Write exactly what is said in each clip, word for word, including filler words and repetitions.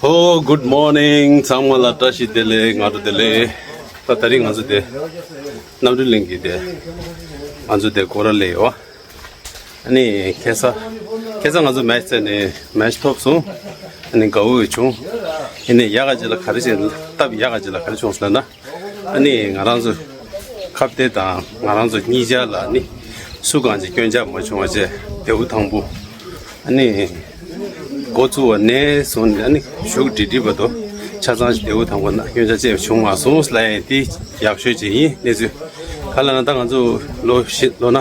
Oh, good morning. ཚང་མ་ལ་བཀྲ་ཤིས་བདེ་ལེགས། སྔ་དྲོ་བདེ་ལེགས། ད་དེ་རིང་ང་ཚོ་དེ་རྣམ་གྲོལ་གླིང་གི་དེ་ང་ཚོ་དེ་སྐོར་ར་ལས་ཡོད། ཨ་ནི་ཁ་སང་ཁ་སང་ང་ཚོ་མེ་ཆི་རྩེ་ནས་མེ་ཆི་ཐོབ་སོང་། ཨ་ནི་དགའ་བོ་བྱུང་། ཨ་ནི་ཡག་ག་ཅིག་ལ་ག་རེ་བྱས་སྟབས་ཡག་ག་ཅིག་ལ་ག་རེ་བྱུང་ཟེར་ན། ཨ་ནི་ང་རང་ཚོ་ཁ་གཏད་དང་ང་རང་ཚོ་གཉིས་ཆར་ལ་ཨ་ནི་སུ་གང་ཅིག་སྐྱོན་ཆ་མ་བྱུང་བ་བྱས་བདེ་པོ་ཐང་པོ། ཨ་ནི་འགོ་བཙུགས་པ་ནས་བཟུང་ནས་ཨ་ནི་གཞུག་འབྲེལ་འདྲིས་བར་དུ་ཆ་ཚང་ཞིག་བདེ་པོ་ཐང་པོ་ན་སྐྱོན་ཆ་ཅི་ཡང་བྱུང་མ་སོང་ལབ་ཡ་དེ་ཡག་ཤོས་ཅིག་ཡིན། གནས་ཚུལ་ག་ལ་ན་ད་ང་ཚོ་ལོ་བཞི་ལོ་ན་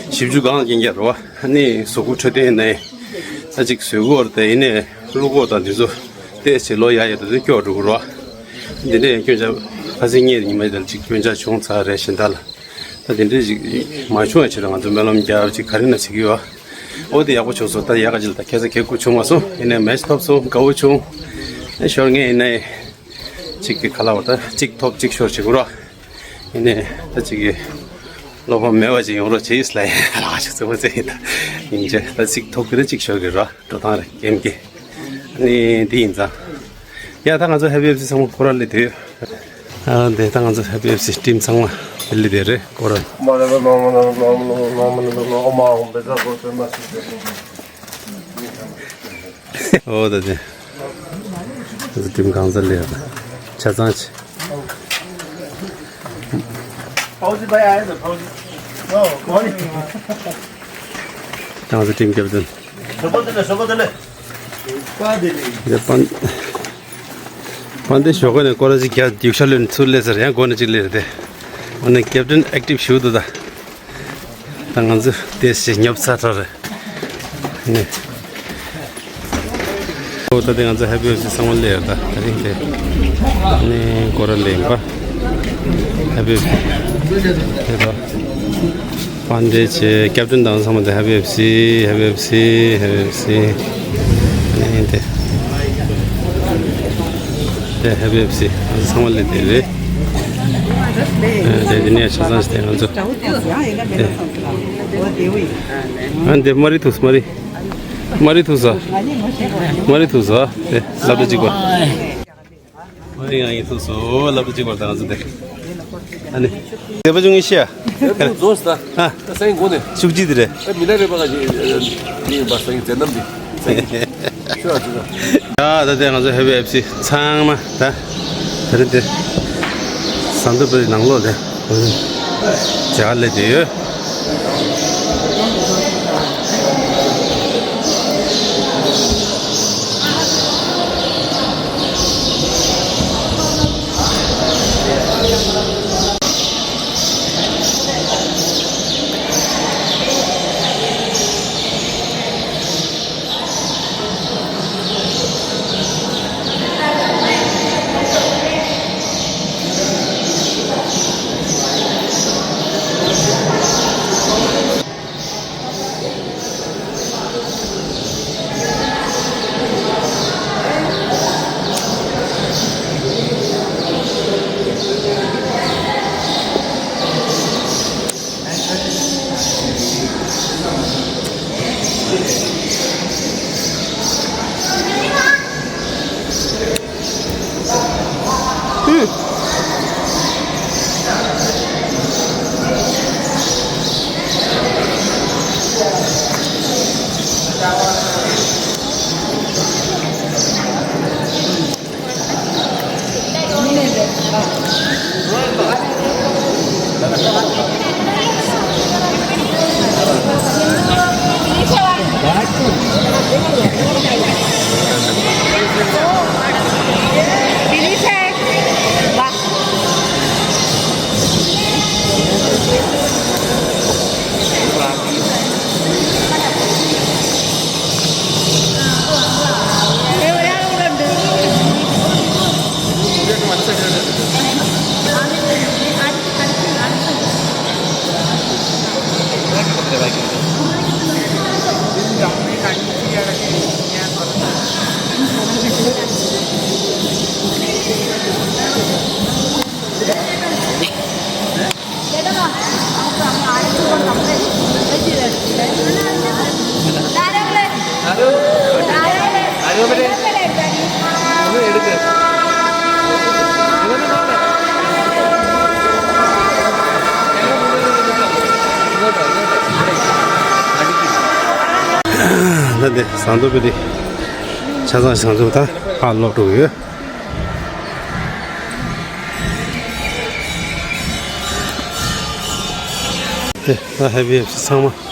བཞི་བཅུ་སྒང་སྐྱེས་རྒྱ་རོ། ཨ་ནི་གཟུགས་པོ་འཕྲོད་བསྟེན་ནས་ད་ཅིག་བཟོས་གོ་ར་དེ་ཡིན་ནས་བླུག་གོ་དང་དེ་ཚོ་ཏོག་ཙམ་ལོ་ཡག་ཡག་དེ་ཚོ་སྐྱོ་འགྲོ་གི་རོ། འདི་འདྲའི་སྐྱོན་ཆ་ཁ་སང་ཉིན་ཉི་མ་དེ་ལ་ཅིག་སྐྱོན་ཆ་བྱུང་ཚར་རེད་གཞན་དག་ལ། ད་དེ་འདྲའི་ཅིག་མ་བྱུང་བའི་ཆེད་དུ་ང་ཚོ་སྨོན་ལམ་རྒྱབ་ཅིག་ག་རེ་ན་བྱེད་ཀྱི་ཡོད། འོ་དེ་ཡག་པོ་བྱུང་སོང་། ད་ཡག་ག་ཅིག་ལ་ད་ཁ་སང་གད་སྐུ་བྱུང་མ་སོང་། ཡིན་ནའི་མེ་ཆི་ཐོབ་སོང་། དགའ་བོ་བྱུང་། ཨེ་ཞོར་ངས་ཡིན་ནའི་ཅིག་གི་ཁ་ལ་བ་ད་ཅིག་ཐོབ་ཅིག་ཤོར་བྱེད་དགོས་རོགས། ཡིན་ནའི་ད་ཅིག་གི་བློ་ཕམ་མེད་པ་ཅིག་ཡོང་རོགས་བྱེད་ལ་ཡིན་ར་ཅིག་རྩེ་མོ་རྩེ་ཡིན། ད་ཡིན་ཅེ་ད་ཅིག་ཐོབ་གི་རེད་ཅིག་ཤོར་གི་རོགས། འགྲོ་སྟངས་རེད་ཀེམ་གི། ཨ་ནི་འདི་ཡིན་ཙང་། ཡ་ད་ང་ཚོ་ཧེ་པི་ཨེཕ་སི་ཚང་མ་ཁོ་ར་ལས་དུས། ཨ་འདི་ད་ང་ཚོ་ཧེ་པི་ཨེཕ་སི་ཊིམ་ཚང་མ་དེ་ལས་དེ་རེད་ཁོ་ར། ཨོ་ད་དེ། ང་ཚོ་ཊིམ་གང་ཚ་ལས་ཡ་ད་ཆ་ཚང་ཆེ། ང་ཚོ་ཊིམ་ཀེབ་ཏན། དེ་པན། པན་དེ་ཞོགས་ཀ་ནས་སྐོར་ར་ཅིག་རྒྱག་རྒྱུག་ཤར་ལོན་ཚུར་སླེབས་ཚར། ཡང་སྒོ་ནས་ཅིག་སླེབས་རེད་དེ། འོ་ན་ཀེབ་ཏན་ཨེག་ཊིབ་ཞུ་འདུག་ད། ད་ང་ཚོ་དེ་ཞིག་ཉོབ་ཚར་ཚར་རེད། ནས། ཨོ་ད་དེ་ང་ཚོ་ཧེ་པི་ཨེཕ་སི་ཚང་མ་སླེབས་ཡོད་ད། དེ་རིང་དེ་ནས་སྐོར་ར་ལེན་པ་ཧེ་པི་ཨེཕ་སི་དེ་ད་པན་དེ་ཆེ་ཀེབ་ཏན་དང་ཚང་མ་དེ་ཧེ་པི་ཨེཕ་སི་ཧེ་པི་ཨེཕ་སི་ཧེ་པི་ཨེཕ་སི་ནས་དེ་དེ་ཧེ་པི་ཨེཕ་སི་ང་ཚོ་ཚང་མ་སླེབས་དེ་རེད། དེ་དེ་ནས་ཆ་ཚང་ཞིག་དེ་ང་ཚོ་དེ་ཨ་འདི་མ་རི་ཐུག་མ་རི། མ་རི་ཐུག་ས། མ་རི་ཐུག་ས། དེ་སློབ་གྲྭ་གཅིག་པ། མ་རི་ང་ཡིན་ཐུག་སོ་སློབ་གྲྭ་གཅིག་པ་དང་ང་ཚོ་དེ། ཨ་ནི། དེ་པ་ཅུང་ངི་ཤེས་ཨ། དེ་པ་ཅུང་ཛོས་ད། ཨ། ད་སེང་གོ་ནས། ཤུགས་ཀྱིས་དེ་རེད། ཨ་མི་ན་རེ་པ་ག་ཅི་ཨ་ཨ་ཨ་མི་ཡིན་པ་སེང་ཛེ་ནམ་དེ། སེང་། ཤོ་ཨ་ཅི་ད། ཡ་ད་དེ་ང་ཚོ་ཧེ་པི་ཨེཕ་སི་ཚང་མ་ད། དེ་རེད་དེ། ཟམ་གདོང་པའི་ནང་ལོགས་དེ། ཇ་ལས་དེ་ཡོད། འདི་ཟངས་མདོག་པའི་འདི་ཆ་ཚང་ཟངས་མདོག་ད་ཕར་ལོག་འགྲོ་གི་ཡོད། དེ་ད་ཧེ་བི་ཚང་མ།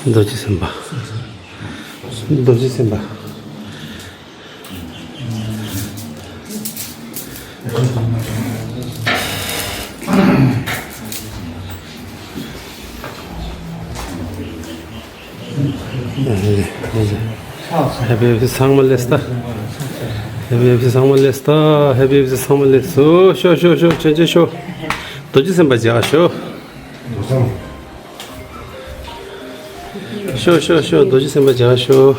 རྡོ་རྗེ་སེམས་དཔའ། རྡོ་རྗེ་སེམས་དཔའ། ཧེ་པི་ཚང་མ་ལེགས་ད། ཧེ་པི་ཚང་མ་ལེགས་ད། ཧེ་པི་ཚང་མ་ལེགས་སོ། ཤོག་ཤོག་ཤོག་ཆོས་རྗེ་ཤོག་རྡོ་རྗེ་སེམས་དཔའ་མཇལ་ཤོག་ཤོག་ཤོག་ཤོག་རྡོ་རྗེ་སེམས་དཔའ་མཇལ་ཤོག་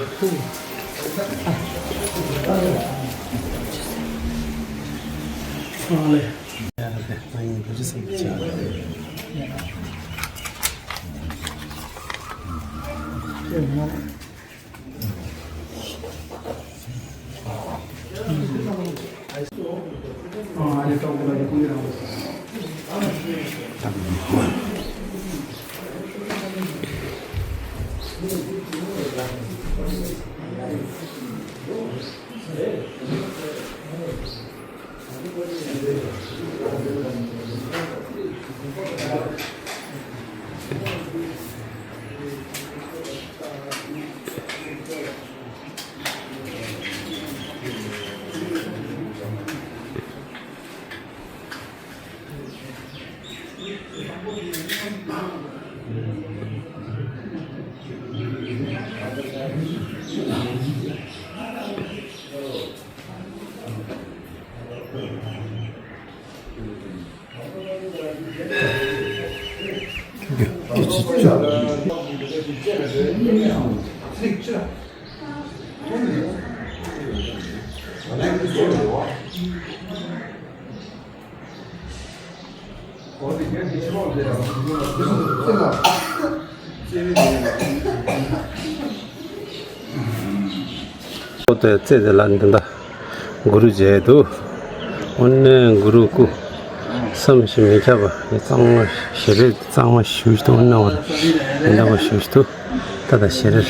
ཨོ་ཏེ་ཙེ་ཙེ་ལ་འདི་འདྲ་གུ་རུ་མཇལ་འདུག་ཨོ་ནེ་གུ་རུ་སྐུ་བསམ་གྱིས་མི་ཁྱབ་པ་གཙང་མ་ཞེ་རེ་གཙང་མ་ཞུ་ཞུ་ཨོ་ནེ་བར་འདི་འདྲ་བ་ཞུ་ཞུ། ད་ད་ཞེ་རེ།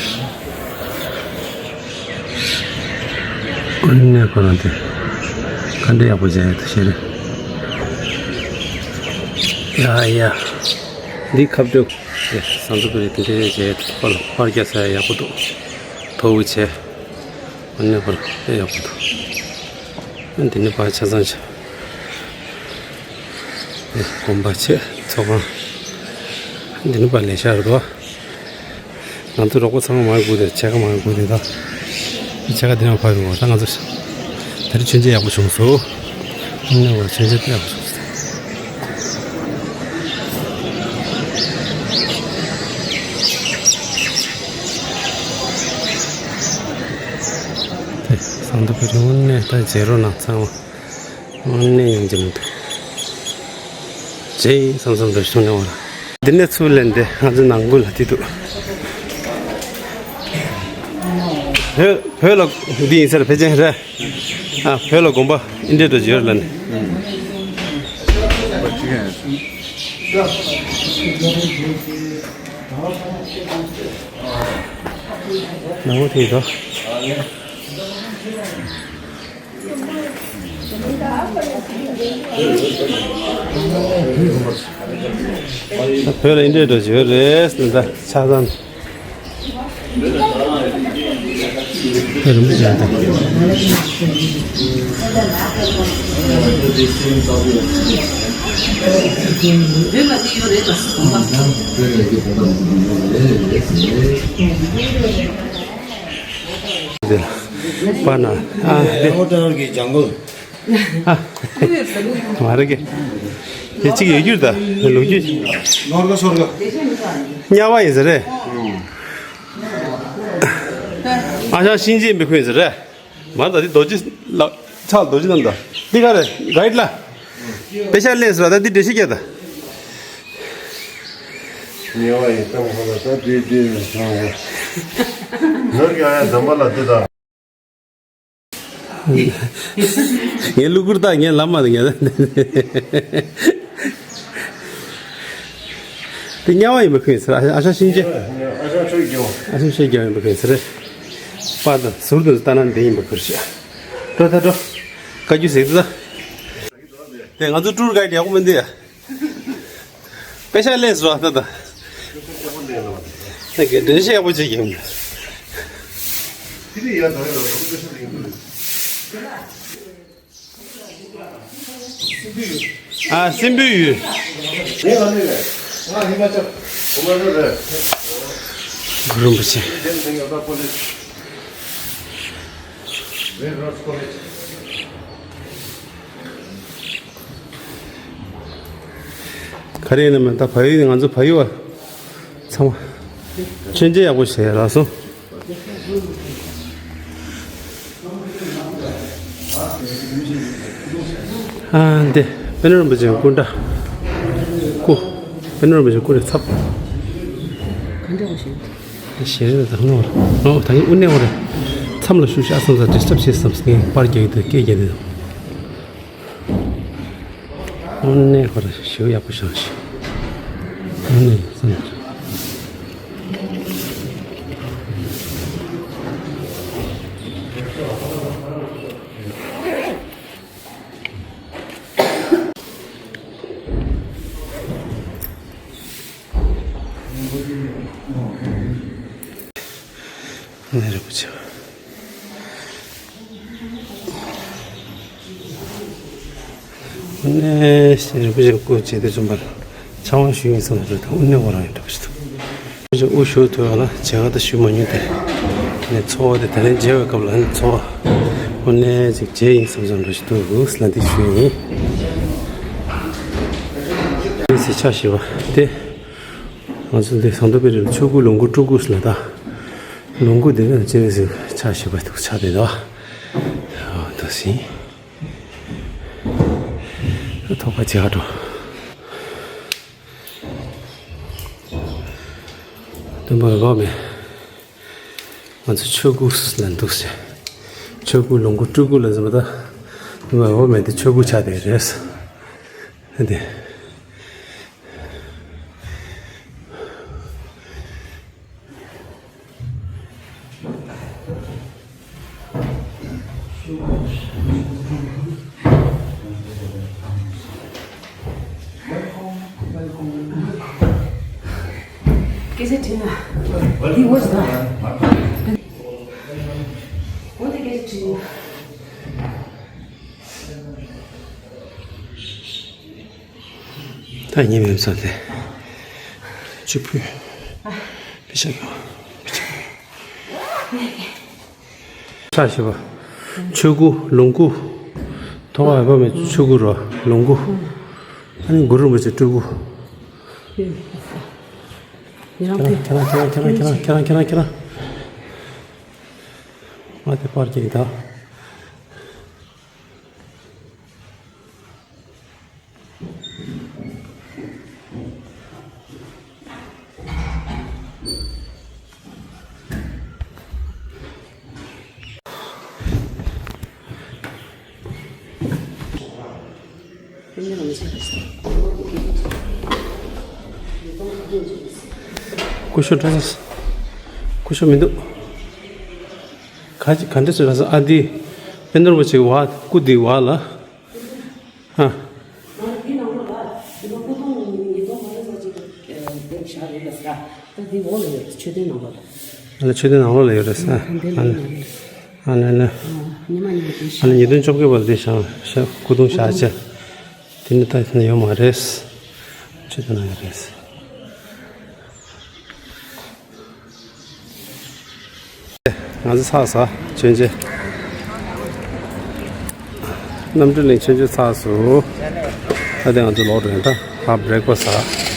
ཨོ་ནེ་ཁོ་རང་དེ་ག་འདྲ་ཡག་པོ་མཇལ་ཡོད་ད་ཞེ་རེ། ཡ་ཡ། འདི་ཁ་བྲོ། ཨེ་ཟངས་མདོག་དཔལ་རི་དེ་འདྲའི་རེད། ཅེས་ཕར་ལ་ཕར་རྒྱག་ས་ཡག་པོ་འདུག་ཐོ་བུ་བྱས། ཨ་ནི་ཕར་ཨེ་ཡག་པོ་འདུག་ཨ་འདི་ནི་ཕར་ཆ་ཚང་བྱས། ཨེ་དགོན་པ་བྱས་ཚོགས་ཁང་། ཨ་འདི་ནི་ཕར་ལས་ཤག་རེད་དོ། ང་ཚོ་རོགས་པ་ཚང་མ་མར་སྒུག་དེ་ཕྱེད་ཀ་མར་སྒུག་དེ་ད། ཕྱེད་ཀ་དེ་ནས་ཕར་རུ་བ་ད་ང་ཚོ། ད་རེས་མཆོད་མཇལ་ཡག་པོ་བྱུང་སོང་། ཨ་ནི་བ་མཆོད་མཇལ་དཔེ་ཡག་པོ་བྱུང་སོང་། དེ་ཟངས་མདོག་དཔལ་རི་དངོས་གནས་ད་མཇལ་རོགས་གནང་ཚང་མ། དངོས་གནས་ཡིན་གྱི་མི་འདུག་ཇེ་བསམ་བསམ་འདྲ་ཞིག་བྱུང་ནས་འོང་ལ། འདི་ནས་ཚུར་ལེན་ཏེ་ང་ཚོ་ནང་ཁུལ་ལ་བསྡད་འདུག་བོད་བོད་ལ་འདི་ཡིན་ས་རེད། ཕལ་ཆེར་རེད། ཨ་བོད་ལ་དགོན་པ་ཨིན་འདྲས་འགྲོ་བྱེད་ཡོད་ལ་ནི། ནང་ཁུལ་དེ་ཡིན་དོ། བོད་ལ་ཨིན་འདྲས་འགྲོ་བྱེད་རེད་ཟེར་ན་ད་ཆ་ཚང་། བོད་རིན་པོ་ཆེ་དང་། པ་ན་ཨ་དེ། ཨ་མ་རེད་གི། དེ་གཅིག་ཡོད་རྒྱུ་ད་ལོ་རྒྱུས། ནོར་ག་སོར་ག་དམྱལ་བ་ཡིན་ཟེར་རེད། ཨ་ཞང་གཤིན་རྗེ་མི་ཁོན་ཟེར་རེད། མ་ད་དེ་རྡོ་རྗེ་ལ་ཕྱག་རྡོ་རྗེ་རྣམས་ད་འདི་ག་རེད་ག་ཡིད་ལ། དཔེ་ཆ་ལེན་ཟེར་བ་ད་འདི་འགྲེལ་བཤད་རྒྱག་ད། དམྱལ་བ་ཡི་གཏམ་ཁོ་ན་ད་འདི་འདི་ནོར་ག་ཡ་འཛམ་པ་ལ་འདི་ད། ངའི་གླུ་གུར་དག་ངའི་ལམ་མ་དང་ངའི། དེ་དམྱལ་བ་ཡིན་པ་ཁོས་ཟེར། ཨ་ཞང་གཤིན་རྗེ། ཨ་ཞང་ཆོས་རྒྱལ། ཨ་ཞང་ཆོས་རྒྱལ་ཡིན་པ་ཁོས་ཟེར། པ་དང་ཟུར་དུ་ལྟ་ན་འདི་ཡིན་པ་ཁོས་ཤག་འགྲོ་ད་འགྲོ། བཀའ་བརྒྱུད་ཟེར་ད། དེ་ང་ཚོ་ཀྲུར་གའི་ཡག་པོ་མིན་འདི། དཔེ་ཆ་ལེན་སོང་ད་ད། ད་གི་འགྲེལ་བཤད་ཡག་པོ་བྱེད་ཀྱི་ཡོད། ཨ་སྲིན་པོའི་ཡུལ། གུ་རུ་རིན་པོ་ཆེ། ག་རེ་ཡིན་ན་མིན་ད་བལ་ཡུལ་ང་ཚོ་བལ་ཡུལ་བ་ཚང་མ་མཆོད་མཇལ་ཡག་པོ་བྱས་ལགས་སོ། ཨ་འདི་པཎ་གྲུབ་རིན་པོ་ཆེའི་སྐུ་འདྲ། སྐུ། པཎ་གྲུབ་རིན་པོ་ཆེའི་སྐུ་རེད་ཚབ། ག་འདྲ་བ་ཞིག་ཞེ་རེ་ད་ནོར། ཨོ་ད་ཡིན་དབུ་ནས་འོ་རེད། མཚམས་ལ་བཞུགས་ཤག་བསམ་ས་ཌི་སི་ཊབ་བྱེད་བསམ་སྐད་པར་རྒྱག་གི་འདུག་སྐད་རྒྱག་གི་འདུག་དངོས་གནས་ཁོ་རང་ཞེ་པོ་ཡག་པོ་བཞག་ཤག་དངོས་གནས་བསམ། ནས་རིན་པོ་ཆེ། ནས་རིན་པོ་ཆེ་སྐུ་མཆེད་དེ་བཟུམ་པར་ཕྱག་དབང་ཞུས་ཡིན་བསམ་པ་རེད། དངོས་གནས་ཁོ་རང་ཡིན་འདྲ་པོ་ཞིག་འདུག་དངོས་གནས་དབུ་ཞུ་ཐུབ་ཡག་ལ་མཇལ་ཁ་ད་ཞུ་མ་མྱོང་སྟེ། ནས་ཚོར་བ་དེ་ད་རིང་མཇལ་བའི་སྐབས་ལ་ནི་ཚོར་བ། དངོས་གནས་ཅིག་མཇལ་ཡིན་བསམ་བསམ་འདྲ་ཞིག་འདུག་ལ་འདི་ཞུས་ཡིན། ནས་ཕྱག་བཞི་པ་དེ། ང་ཚོ་འདི་ཟངས་མདོག་དཔལ་རི་ལ་ཆོས་སྐུ་ལོངས་སྐུ་སྤྲུལ་སྐུ་ཟེར་ལ་ད། ལོངས་སྐུ་འདི་ནི་ཅི་རེད་ཟེར་ཕྱག་བཞི་པ་འདུག་ཕྱག་དེ་འདུག་འདུག་ཟིན། ཐོག་ཁ་ཅིག་ཧ་འགྲོ། སྟོན་པ་འོད་དཔག་མེད། ང་ཚོ་ཆོས་སྐུ་ལ་འདུག་ཟེར། ཆོས་སྐུ་ལོངས་སྐུ་སྤྲུལ་སྐུ་ལ་ཟེར་བ་ད། སྟོན་པ་འོད་དཔག་མེད་དེ་ཆོས་སྐུ་ཆགས་བསྡད་རེད། འདི། Is it in a? He was there. What did he do? ད་ཉི་མའི་མཚན་དེ་ཆུ་ཕུ་པི་ཤ་གི་ཆ་ཞིབ་པ། ཆོས་སྐུ་ལོངས་སྐུ། ཐོག་ཨ་བ་མེ་ཆོས་སྐུ་རོ་ལོངས་སྐུ། ཨ་ནི་གུ་རུ་རིན་པོ་ཆེ་སྤྲུལ་སྐུ། ཁྱེད་རང་ཁྱེད་རང་ཁྱེད་རང་ཁྱེད་རང་ཁྱེད་རང་ཁྱེད་རང་ཁྱེད་རང་ཁྱེད་རང་། ང་དེ་པར་གྱིན་ད། སྐུ་ཞབས་འདྲ་ས། སྐུ་ཞབས་མི་འདུག་ག་ག་འདྲ་ས་འདྲ་ས། ཨ་འདི་དཔལ་ལྡན་རིན་པོ་ཆེའི་བ་སྐུ་འདི་བ་ལ། ཨ། ཨ་ལ་མཆོད་རྟེན་ནང་ལོགས་ལ་ཡོད་རེད་ས། ཨ་ལ་མཆོད་རྟེན་ནང་ལོགས་ལ་ཡོད་རེད་ས། ཨ་ལ་ལ་ལ། ཨ་ལ་ཉིས་སྟོང་བཅོ་བརྒྱད་པ་ལ་དེ་བཞག་བཞག་སྐུ་གདུང་བཞག་བྱས། དེ་ནི་ད་ཡོད་མ་རེད། མཆོད་རྟེན་ནང་ཡོད་རེད། ང་ཚོ་ཚར་ས་མཆོད་མཇལ། རྣམ་གྲོལ་གླིང་མཆོད་མཇལ་ཚར་སོང་། ད་ལྟ་ང་ཚོ་ལོག་འགྲོ་ཡིན། ད་ཧ་བྷི་རེག་ཕ་སི་ཟ།